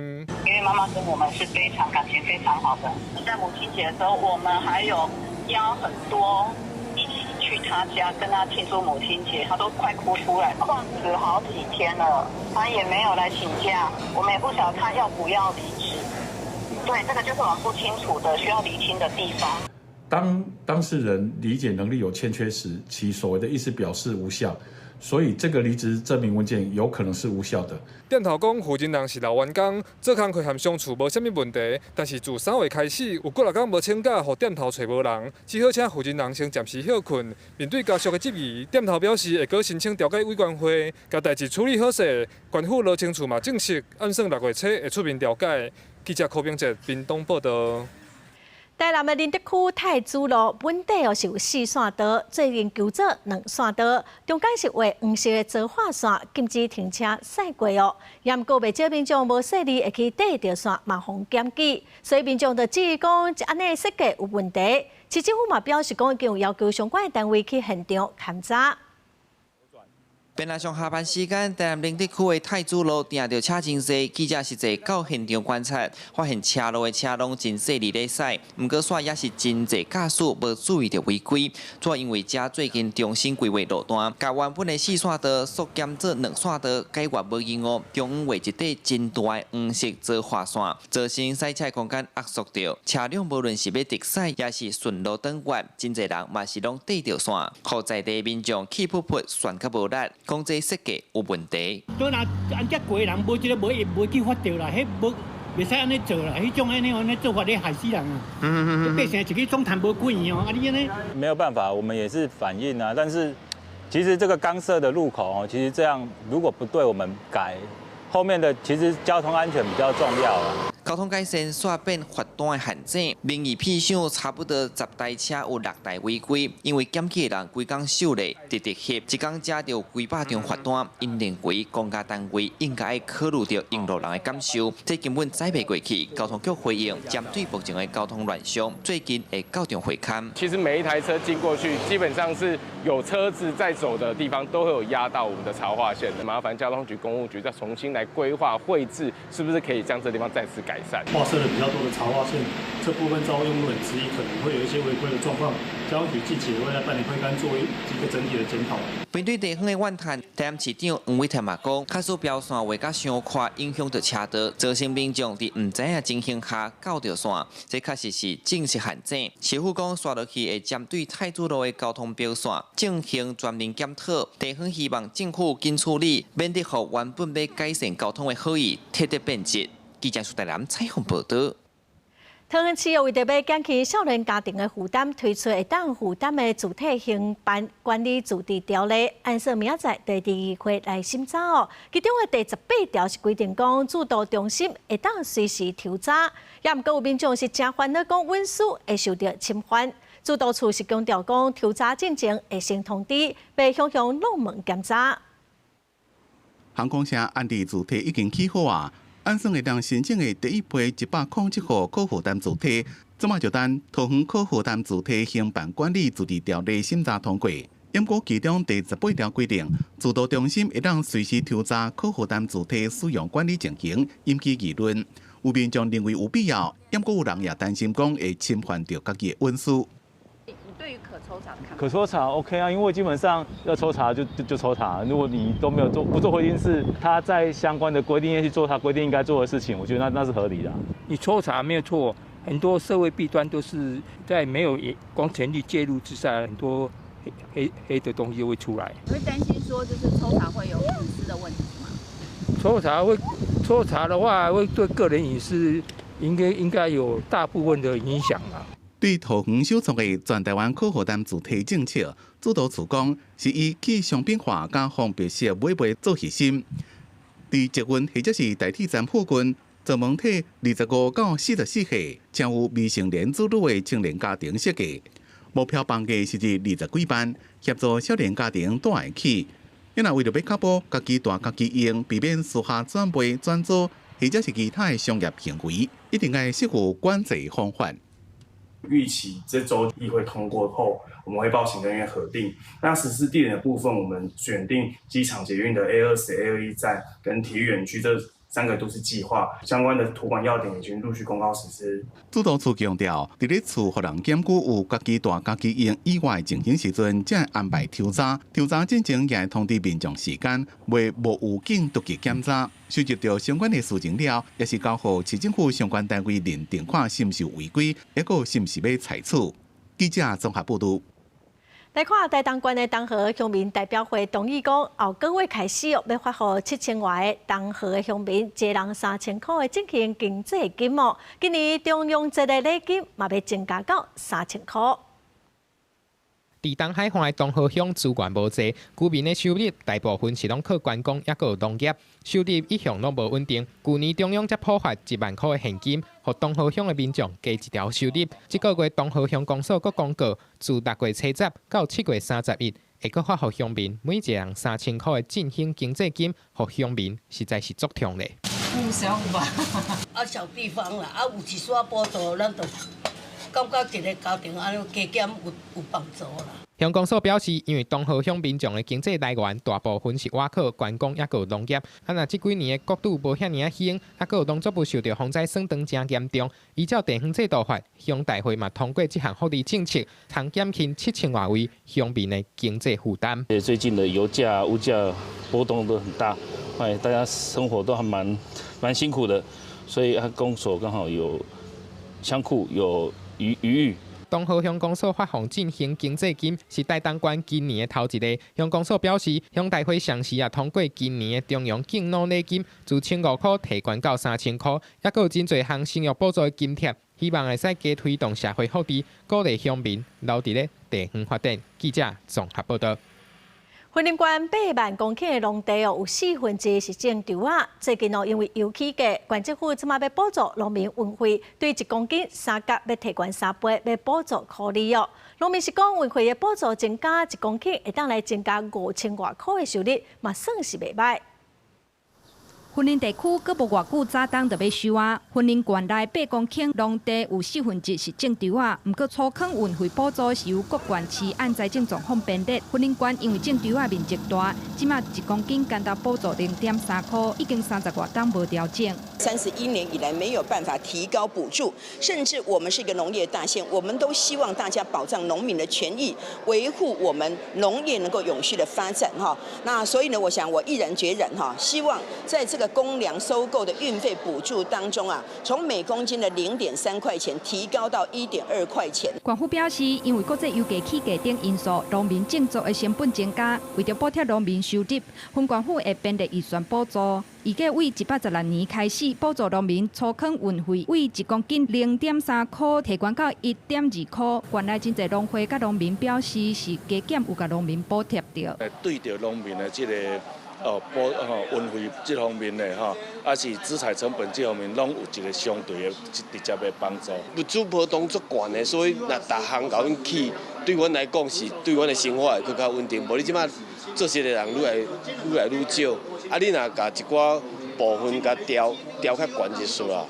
因為媽媽跟我們是非常感情非常好的，在母親節的時候，我們還有邀很多一起去他家跟他慶祝母親節，他都快哭出來。曠職好幾天了，他也沒有來請假，我們也不曉得他要不要離職。對，這個就是我們不清楚的，需要釐清的地方。當當事人理解能力有欠缺時，其所謂的意思表示無效，所以這個離職證明文件有可能是無效的。店頭講，負責人是老員工，做工課和相處無啥物問題，但是自3月開始，有幾若工無請假，予店頭揣無人，只好請負責人先暫時歇睏。面對家屬的質疑，店頭表示會閣申請調解委員會，共代誌處理好勢。縣府勞青處嘛證實，按算6月初會出面調解。記者柯炳哲屏東報道。台南的仁德區太子路本底哦是有四線道，最近加做兩線道，中間是畫黃色的槽化線，禁止停車駛過哦。也毋過袂少民眾無細膩會去綴著線，嘛予檢舉，所以民眾就質疑講，按呢設計有問題。市政府嘛表示講，已經有要求相關的單位去現場勘查。平常上下班時間，台南仁德區的太子路定著車真濟，記者實際到現場觀察，發現車路的車攏真細膩咧駛，毋過煞也是真濟駕駛無注意著違規。主要因為遮最近重新規劃路段，共原本的四線道縮減做兩線道，解決無疑誤，中央畫一塊真大的黃色槽化線，造成駛車空間壓縮著，車輛無論是欲直駛，抑是順路轉彎，真濟人嘛是攏綴著線，予在地民眾氣噗噗，旋較無力。講這設計有問題。都若按遮過人，無這个無無去發著啦，彼無袂使按呢做啦，彼種按呢按呢做法咧害死人啊！百姓一个總趁無幾圓哦，啊你按呢？沒有辦法，我們也是反映啊。但是其實這個剛設的路口哦，其實這樣如果不對，我們改後面的，其實交通安全比較重要啊。交通改善煞變罰單的陷阱，民意片箱差不多十台車有六台違規，因為檢舉的人規工秀咧，直直翕，一工遮就有幾百張罰單。𪜶認為公家單位應該愛考慮著用路人的感受，這根本載袂過去。交通局回應，針對目前的交通亂象，最近會到場會勘。其實每一台車經過去，基本上是有車子在走的地方，都會有壓到我們的槽化線的。麻煩交通局、工務局再重新來規劃繪製，是不是可以將這地方再次改善？劃設了比較多的槽化線，這部分遭用路人質疑可能會有一些違規的狀況，交通局近期也會來辦理會勘做一個整體的檢討。面對地方的怨嘆，台南市長黃偉哲嘛講，假使標線畫甲傷寬，影響著車道，造成民眾佇毋知影情形下絞著線，這確實是正式陷阱。市府講，煞落去會針對太子路的交通標線進行全面檢討，地方希望政府緊處理，免得予原本欲改善交通的好意徹底變質。記者蘇台南採訪報導。桃園市為著欲減輕少年家庭的負擔，推出會當負擔的自體興辦管理自治條例，按算明仔載佇議會來審查哦。其中的第18條是規定講，住導中心會當隨時抽查，也毋過有民眾是誠煩惱，講隱私會受著侵犯。住導處是強調講，抽查進前會先通知，袂雄雄攏門檢查。航空城安置住宅已經起好啊！按算會當申請的第一批107號可負擔住宅，這馬就等桃園可負擔住宅興辦管理自治條例審查通過。毋過其中第18條規定，住導中心會當隨時抽查可負擔住宅使用管理情形，引起議論。有民眾認為有必要，毋過有人也擔心講會侵犯著家己的隱私。你對於可抽查的看法？可抽查 OK 啊，因為基本上要抽查就抽查。如果你都沒有做不做回應，是他在相關的規定去做他規定應該做的事情，我覺得那是合理的。你抽查沒有錯，很多社會弊端都是在沒有公權力介入之下，很多黑黑黑的東西會出來。你會擔心說，就是抽查會有隱私的問題嗎？抽查的話，會對個人隱私應該有大部分的影響啊。對桃園首創的全台灣可負擔住宅政策，住導處講是以去商品化佮封閉式買賣做核心。佇捷運或者是台鐵站附近，專門替25到44歲，請有未成年子女的青年家庭設計。目標房價是佇20幾萬，協助少年家庭蹛會起。因為為著欲確保家己蹛家己用，避免私下轉賣、轉租或者是其他的商業行為，一定愛適合管制方法。預期這週議會通過後，我們會報行政院核定。那實施地點的部分，我們選定機場捷運的 A20、A21站跟體育園區這三個都市計劃，相關的圖管要點已經陸續公告實施。住導處強調，佇咧厝予人檢舉有家己蹛家己用以外情形時陣，才會安排抽查。抽查進前也會通知民眾時間，袂無預警突擊檢查。收集著相關的事證了，也是交予市政府相關單位認定看是毋是違規，抑閣是毋是欲採取。記者綜合報導。來看台東縣的東河鄉民代表會同意講，後個月開始哦，欲發予7000外个東河的鄉民，一人3000箍的振興經濟金哦。今年重陽節的禮金嘛欲增加到3000箍。佇東海岸的東河鄉資源無濟，居民的收入大部分是攏靠觀光，抑閣有農業，收入一向攏無穩定。舊年中央才普發1萬箍的現金，予東河鄉的民眾加一條收入。這個月東河鄉公所閣公告，自6月初十到7月31，會閣發予鄉民每一人3000箍的振興經濟金，予鄉民實在是足痛咧。有想法，啊小地方啦，啊有一絲補助，咱就感覺一個家庭按呢加減有幫助啦。鄉公所表示，因為東河鄉民眾的經濟來源大部分是倚靠觀光，抑閣有農業。啊，若這幾年的國度無遐爾仔興，啊，閣有農作物受著風災損斷誠嚴重。依照地方制度法，鄉大會嘛通過這項福利政策，通減輕7000外位鄉民的經濟負擔。最近的油價、物價波動都很大，哎，大家生活都還蠻辛苦的，所以啊，公所剛好有倉庫有餘裕。東河鄉公所發放振興經濟金，是台東縣今年的頭一個。鄉公所表示，鄉大會上時也通過今年的重陽敬老禮金，自1500箍提懸到3000箍，抑閣有真濟項生育補助的津貼，希望會使加推動社會福利，鼓勵鄉民留佇咧地方發展。記者綜合報導。雲林縣8萬公頃的農地哦，有1/4是種稻仔。最近哦，因為油起價，縣政府這馬欲補助農民運費，對1公頃3角欲提懸3倍，欲補助箍二哦。農民是講運費的補助增加1公頃，會當來增加5000外箍的收入，嘛算是袂䆀。雲林地區閣無偌久早冬就欲收啊！雲林縣內8公頃農地有1/4是種稻仔，毋過粗糠運費補助是由各縣市按財政狀況編列。雲林縣因為種稻仔面積大，這馬1公頃干焦補助0.3箍，已經30外冬無調整。31年以來沒有辦法提高補助，甚至我們是一個農業大縣，我們都希望大家保障農民的權益，維護我們農業能夠永續的發展哈。那所以呢，我想我毅然決然哈，希望在這個公糧收購的運費補助當中啊，從每公斤的0.3塊錢提高到1.2塊錢。縣府表示，因為國際油價起價等因素，農民種作的成本增加，為著補貼農民收入，縣政府會編列預算補助。預計為116年開始補助農民粗糠運費，為1公斤0.3箍提懸到1.2箍。縣內真濟農會佮農民表示，是加減有共農民補貼著。對著農民的這個哦補吼運費這方面的吼，抑是資材成本這方面，攏有一個相對的直接的幫助。物資波動足懸的，所以若逐項共阮起，對阮來講是對阮的生活會閣較穩定。無你這馬做事的人愈來愈來愈少，啊，你若共一寡部分共調調較懸一絲啊，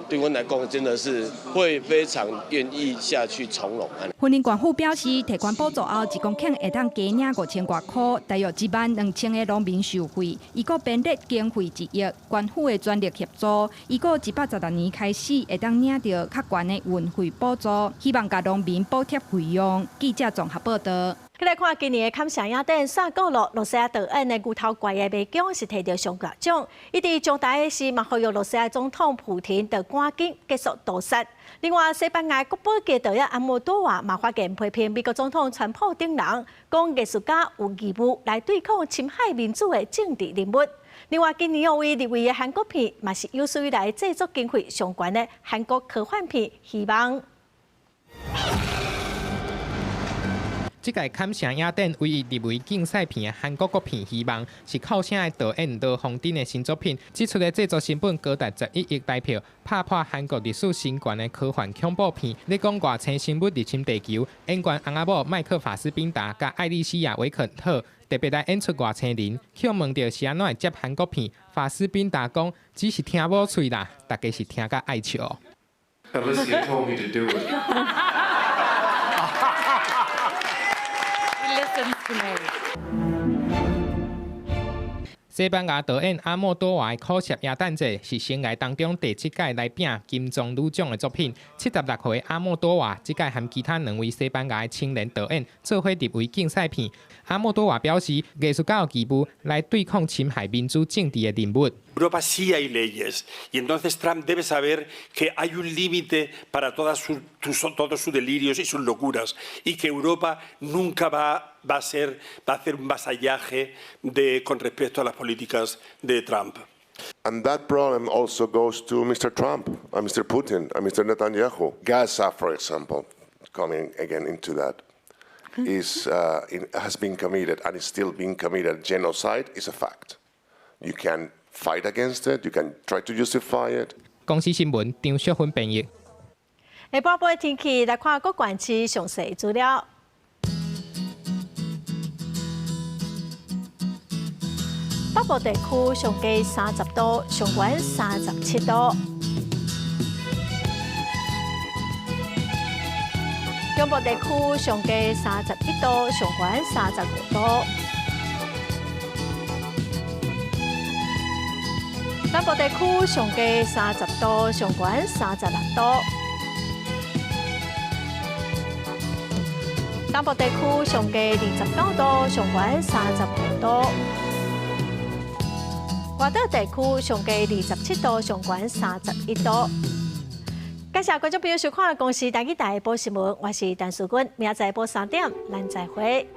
對阮來講真的是會非常願意下去從農。雲林縣府表示，提懸補助後，1公頃會當加領5000外箍，大約1萬2千個農民受惠。預估編列經費1億，縣府會全力協助。預估116年開始會當領著較懸的運費補助，希望共農民補貼費用。記者綜合報導。來看今年的坎城影展，薩古魯露西亞導演的牛頭怪的迷宮是提著上大獎。伊佇上台的時，嘛呼籲露西亞總統普廷著趕緊結束屠殺。另外，西班牙國寶級導演阿莫多瓦嘛發言批評美國總統川普等人，講藝術家有義務來對抗侵害民主的政治人物。另外，今年有位入圍的韓國片，嘛是有史以來製作經費上懸的韓國科幻片《希望》。這屆坎城影展唯一入圍競賽片的韓國國片《希望》，是靠聲的導演羅鳳珍的新作品。這齣的製作成本高達11億台票，拍破韓國歷史新懸的科幻恐怖片。咧講外星生物入侵地球，演員翁仔某麥克法斯賓達佮艾麗西亞維肯特特別來演出外星人。去問著是按怎會接韓國片，法斯賓達講只是聽某喙啦，大家是聽甲愛笑。 Alicia told me to do it. He listens to me. 西班牙導演阿莫多瓦的《可惜耶誕節》是生涯當中第七屆來拼金棕櫚獎的作品。76歲阿莫多瓦這屆和其他兩位西班牙的青年導演做伙入圍競賽片。阿莫多瓦表示，藝術家有義務來對抗侵害民主政治的人物。 Europa sí hay leyes y entonces Trump debe saber que hay un límite para todos sus delirios y sus locuras y que Europa nunca va a hacer un vasallaje con respecto a las políticas de Trump. And that problem also goes to Mr. Trump, and Mr. Putin, and Mr. Netanyahu. Gaza, for example, coming again into that. Has been committed and is still being committed. Genocide is a fact. You can fight against it. You can try to justify it. 公視新聞張淑芬編譯。下晡晡天氣來看各縣市詳細資料。北部地區上低30度，上懸37度。中部地區上低31度，上懸35度。南部地區上低30度，上懸36度。東部地區上低29度，上懸35度。外島地區上低27度，上懸31度。感謝觀眾朋友收看《公視台語台報新聞》，我是陳淑君，明仔載晡3點，咱再會。